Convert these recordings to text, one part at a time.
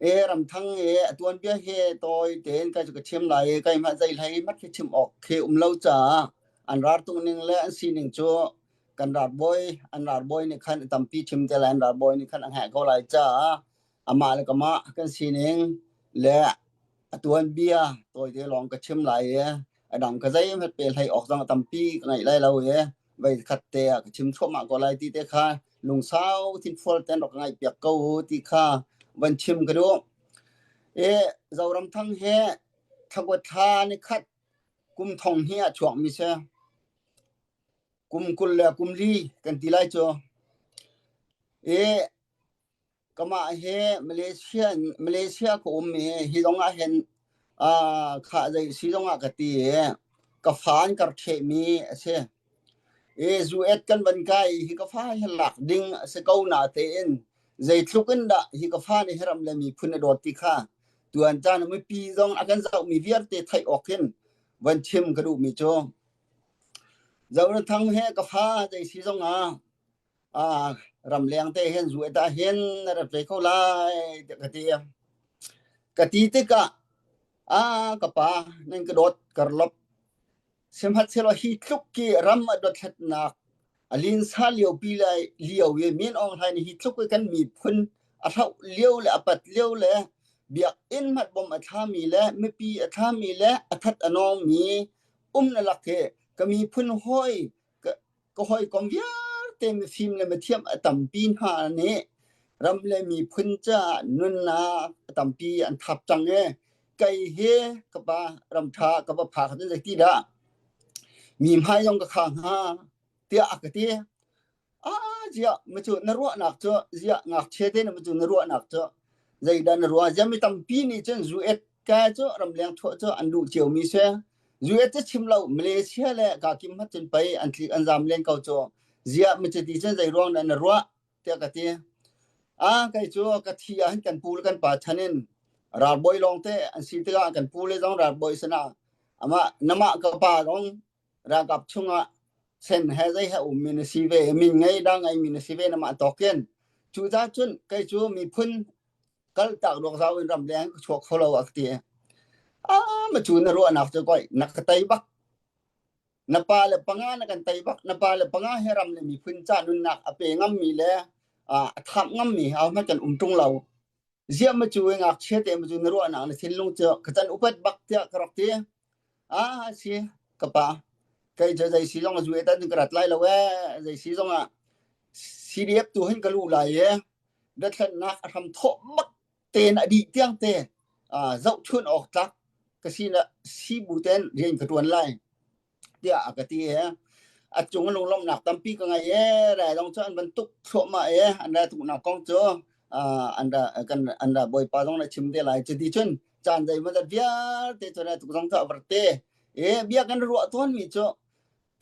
E ramthang e a tuanbia he tawi tein kai cu ka chim lai i keimah zei hlei mat khi chim awk khi um lo caah an rar tuk ning le an sining cu kan ralbawi an ralbawi nih khan tampi chim te lai an ralbawi nih khan a hngah ko lai caah amah le kamah kan sining le a tuanbia tawite lawng ka chim lai i a dang ka zeihmanh pe hlei awk zong tampi ka ngeih lai lo i voi khat te ah ka chim thluahmah ko lai ti te kha lungsau thinfual ten rak ngaih piak ko u ti kha van chim ka duh. E Zoramthang he thlakuat thla ni khat kum thong hi a chuak mi si. Kum kul le kum li kan ti lai cu. E Kamah hi Malaysia Malaysia ka um i hi zong ah hin uh, kha zei si zong ah ka ti i ka fa an kar ṭhehmi a si. I zu-et kan van kai hi ka fa hi lak ding a si ko na tein zeitluk in dah hi ka fa nih hi ram le miphun a dawt ti kha tuan caan mipi zong a kan zohmi vialte theih awk hin van chim ka duhmi cu Zorathang he ka fa zei si zong ah ah ramleng te hin zu eta hin na rat ve kho lai tiah ka ti. Ka ti tikah a ka pa nan ka dawt karlop sihmanhsehlaw hi tluk ki ram a dothlatnak a linsa lio pi lai lio i min Aung Hlaing nih hi tluk i kan miphun a hloh lio le a pat lio le biakinn hmat bom a thlami le mipi a thlami le a that a nawngmi um na lak hi ka miphun hawi ka hawikom vialte mifim le mithiam a tampi hna nih ram le miphun caah nunnak a tampi an thap cang i kei hi ka pa ram ṭha ka va phak cun zeiti dah mi hmai zong ka kha hnga tiah a ka ti. Ah ziah macu na ruahnak cu ziah ngakchia te na macu na ruahnak cu zeidah na ruah ziah mi tampi nih cun zu et ka cu ramleng thuah cu an duh ciomi si. US cu chim lo Malaysia le kakim hmat cun pei an tlik an zam len ko cu. Ziah michiti cun zei ruang dah na ruah tiah ka ti. Ah kei cu ka thi ah hin kan pu le kan pa chan in ralbawi lawng te an si tikah kan pu le zong ralbawi sinah amah namah ka pa zong ralkap chungah sen he zei he ummi na si ve min ngei da ngeimi na si ve namah tawkin cu ca cun kei cu miphun kaltak ruak zau in ramleng ka chuak kho lo a ka ti. Ah ma cu na ruahnak cu koi na ka tei bak. Na pa le panga na kan tei bak. Na pa le panga he ram le miphun ca nunnak a pe ngammi le a thap ngammi hau hmanh kan um ṭung lo. Ziah ma cu ngakchia te ma cu na ruahnak na thinlung cu ka can upat bak tiah ka rak ti. Ah si ka pa kei cu zei si zong a zu e tan ka rat lai lo ee zei si zong ah CDF tu hin ka lu lai e dothlatnak a hram thawh bak tein a dih tiang te zohchun awk tlak ka si na si bu ten rian ka tuan lai tiah a ka ti he a cung lunglawmhnak tampi ka ngei e rai dong cu an van tuk thluahmah e an ra tuknak kong cu an ra kan an ra bawipa zong na chim te lai cuti cun caan zei ma vialte cu ra tuk zong cu a varte e bia kan ruah tawn mi cu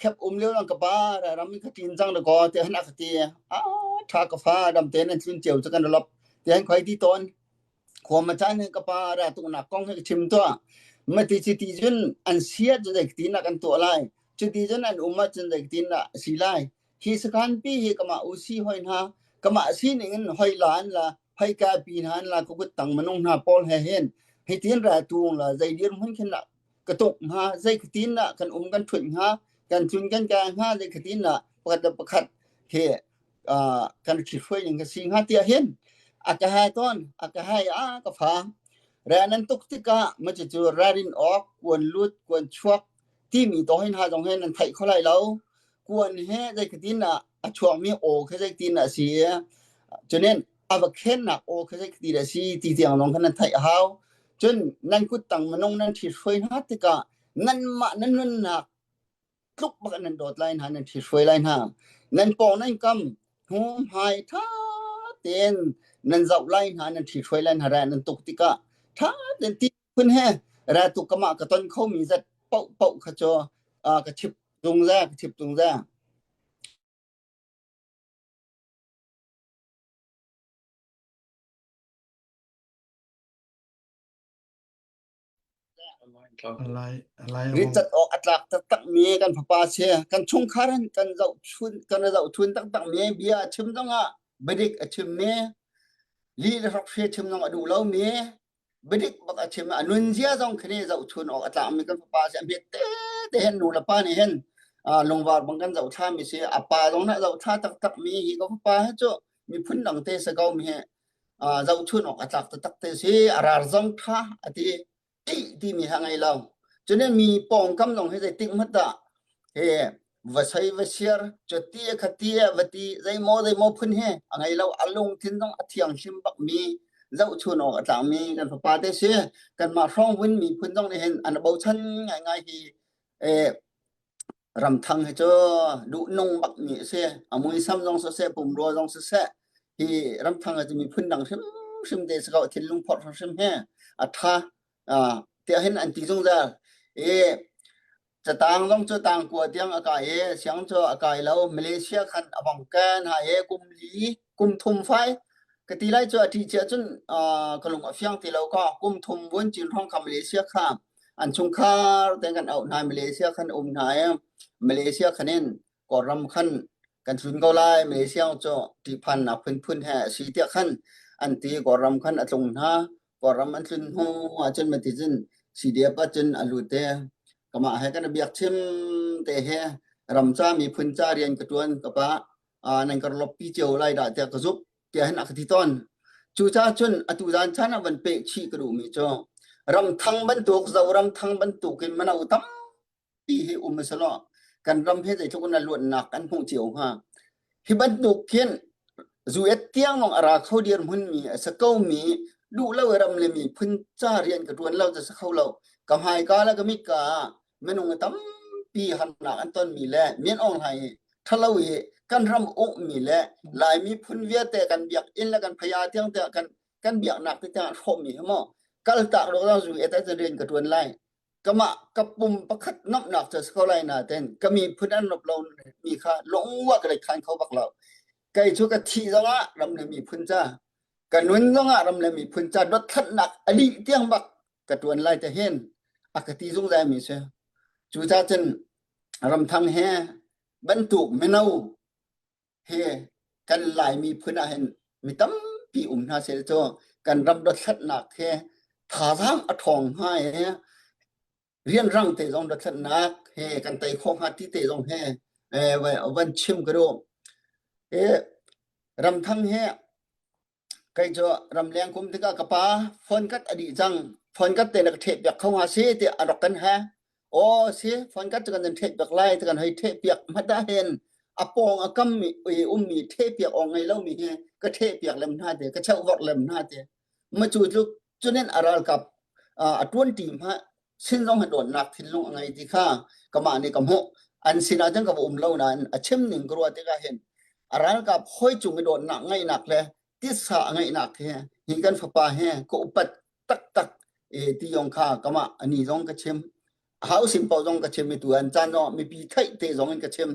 khep um lio lang ka pa ram ka tin cang da ko te han ka ti a tha ka fa dam te nan tlun cheu chu kan lop te han khoi ti ton khua ma chan ka pa ra tu nak kong he chim to ma ti chi ti jun an sia chu dai ti na kan to lai chu ti jun an umma chun dai ti na si lai hi sakhan pi hi kama u si hoi na kama si ning in hoi lan la hoi ka pi han la ku tang manung na pol he hen hi tin ra tung la zai dir mun khin la ka tuk hnga zeikhatin dah kan um kan ṭhut hnga kan tlun kan kai hnga zeikhatin dah pakhat le pakhat he uh, kan ṭhithruai ning ka si hnga tiah hin a ka hai tawn a ka hai a ka fa ra nan tuk tikah ma cu rarin awk kuan lut kuan chuak timi to hin ha zong he nan theih kho lai lo kuan he zeikhatin dah a chuakmi aw kha zeitin dah a si cunin a va khennak aw kha zeiti dah a si ti tiang lawng khan nan theih a hau cun nan kut tang minung nan ṭhithruai hna tikah nanmah nan nunnak tluk bak nan dawt lai hna nan ṭhithruai lai hna nan pawng nan kam hnu hmai ṭha tein nan zoh lai hna nan ṭhithruai lai hna ra nan tuk tikah ṭha tein ti phun he ra tuk kamah ka ton khomi zat paoh paoh kha cu ka chip zungzal ka chip zungzal Ritcat awk a tlak taktakmi kan fapa si. Kan chungkhar in kan zohchun kan zohchun taktakmi bia a chim zongah biadik a chimmi. Li le hrok hre chim zong a duh lomi biadik bak a chim. A nunzia zong khi nih zohchun awk a tlakmi kan fapa si. A hmet te te hin nu le pa nih hin lungvar bang kan zoh thlami si. A pa zong nih a zoh thla taktak mi hi ka fapa hi cu miphun dang te si ko mi hi zohchun awk a tlak taktak te si. A rar zong tha a ti. Ṭih timi ha ngei lo. Cunin mi pawngkam zong hi zeitik hmanh dah he va sei va siar cuti khati va ti zeimaw zeimaw phun hi a ngei lo. A lungthin zong a thianghlim bak mi zohchun awk a tlak mi kan fapa te si. Kanmah hrawng vun miphun zong nih hin an bochan ngaingai hi eh Ramthang hi cu duhnung bak mi a si. A muisam zong siseh, pumrua zong siseh, hi ramthang hi cu miphun dang hrimhrim te si ko, thinlung phorh hrimhrim he a ṭha tiah hin an ti zungzal. I catang zong cu tangkua tiang a kai i siang cu a kai lo. Malaysia khan a vong ken ha i kum li, kum thum fai ka ti lai cu a ṭih cia cun ka lung a fiang ti lo ka kum thum vun cin hrawng kha Malaysia kha an chungkhar te kan auh hna. Malaysia khan um hna i Malaysia khan in Kawlram khan kan tlun ko lai, Malaysia cu ṭihphannak phunphun he a si tiah khan an ti. Kawlram khan a tlung hna. Kawlram an tlun hnu ahcun mati cun CDF ahcun a lut te. Kamah he kan biak chim te he ram ca miphun ca rian ka ṭuan ka pa nan ka loppi cio lai dah tiah ka zumh tiah hin a ka ti tawn. Cucaah cun atu zan caan ah van peh chih ka duhmi cu ramthang bantuk Zoram thang bantuk in mano tampi hi um selaw kan ram hi zeitluk in a luatnak kan hmuh cio hnga. Hi bantuk khin US tiang lawng a ra kho dirhmun mi a si ko mi duh lo i ram le miphun ca rian ka ṭuan lo cu si kho lo. Ka hmaika le ka mitka ah minung tampi harnak an tonmi le Min Aung Hlaing ṭhalo i kan ram ukmi le Lai miphun vialte kan biakinn le kan phaya tiang tiang kan kan biaknak te tiang hrawhmi hi maw kaltak lo zu e ta rian ka ṭuan lai. Kamah ka pum pakhat nomhnak cu si ko lai na ten ka miphun an nop lo mi kha lungwa ka lei khan kho bak lo. Kei cu ka thih zongah ram le miphun ca, ka nun zongah ram le miphun ca dothlatnak a dih tiang bak ka ṭuan lai te hin a ka ti zungzal mi si. Cucaah cun ramthang he bantuk mino he kan Lai miphun ah hin mi tampi um hna seh cu kan ram dothlatnak he thazaang a ṭhawng hnga i rianrang te zong dothlatnak he kan tei khawh hnga ti te zong he van chim ka duh. Ramthang he Kei cu ramleng kum tikah ka pa phone kat a dih cang. Phone kat te na ka ṭheh piak kho hnga si tiah a rak kan he. Aw si, phone kat cu kan in ṭheh piak lai ti kan hei ṭheh piak hmat ah hin a pawng a kam mi i ummi ṭheh piak awk ngei lomi hi ka ṭheh piak lem hna te, ka cheuh vorh lem hna te. Ma cu tluk cunin a ralkap a ṭuanṭi hmah sin zong hi dawtnak thinlung a ngei ti kha kamah nih ka hmuh. An sinah cun ka va um lo nain a chim ning ka ruah tikah hin a ralkap hawi cung i dawtnak ngeihnak le titsa a ngeihnak he hi kan fapa he ka upat taktak e ti zong kha kamah ani zong ka chim, hau sin paoh zong ka chim i tu an caan zong mipi theih te zong in ka chim.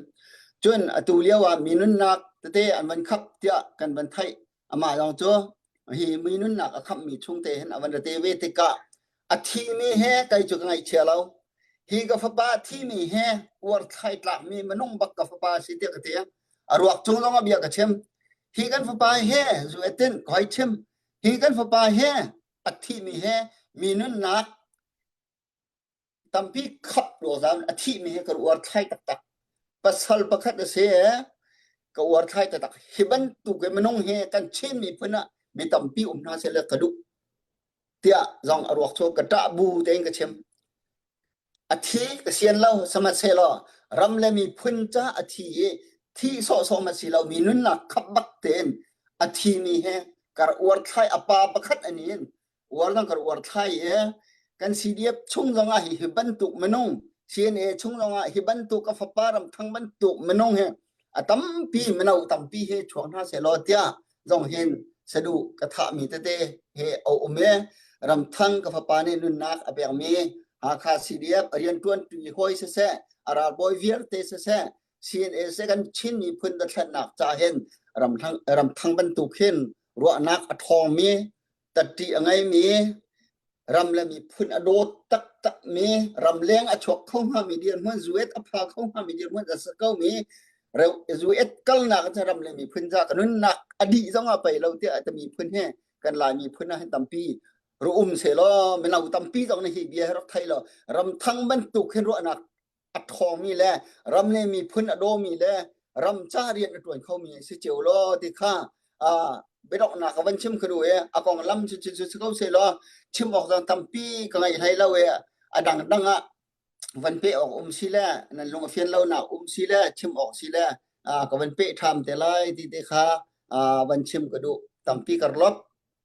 Cun atu lio ah mi nunnak tete an van khap tiah kan van theih. Amah zong cu hi mi nunnak a khamhmi chungte hin a van ra te ve tikah a thimi he kei cu ka ngaihchia lo. Hi ka fapa thimi he uar thlai tlakmi minung bak ka fapa si tiah ka ti. A ruak cung zong ah bia ka chim. Hi kan fapa he zu etin ka hoi chim. Hi kan fapa he a thimi he mi nunnak tampi khap ruangzam a thihmi hi ka uar thlai taktak. Pasal pakhat a si ka uar thlai taktak. Hi bantuk in minung hi kan Chin miphun ah mi tampi um hna seh le ka duh tiah zong a ruak cu ka ṭah bu tein ka chim. A thi ka sian lo. Sihmanhsehlaw ram le miphun ca a thi i thi sawhsawh ma si lo mi nunnak khap bak tein a thimi he kar uar thlai a pa pakhat ani in uar zong kan uar thlai i kan CDF chung zong ah hi hi bantuk minung, CNA chung zong ah hi bantuk a fapa ramthang bantuk minung hi a tampi mino tampi hi chuak hna seh law tiah zong hin saduh ka thahmi tete he a um i ramthang ka fapa nih nunnak a pekmi Hakha CDF a rianṭuanṭi hawi siseh, a ralbawi vialte siseh, CNA seh, kan Chin miphun dothlatnak ca hin ramthang ramthang bantuk hin ruahnak a ṭhawngmi, tatṭi a ngeimi, ram le miphun a dawt taktakmi, ramleng a chuak kho hngami dirhmun, zuet a pha kho hngami dirhmun a si komi, zuet kalnak cu ram le miphun ca ka nunnak a dih zong ah pei lo tiah a miphun he. Kan Lai miphun ah hin tampi ru um selaw mino tampi zong nih hi bia hi rak thei law ramthang bantuk hin ruahnak a ṭhawngmi le ram le miphun a dawmi le ram ca rian a ṭuan khomi si cio law ti kha biadonghnak ka van chim ka duh i a konglam cu cu cu ko selaw chim awk zong tampi ka ngei hlei lo i a dangdang ah van peh awk um si le nan lung a fian lonak um si le chim awk si le ka van peh ṭham te lai ti te kha van chim ka duh tampi kar lop.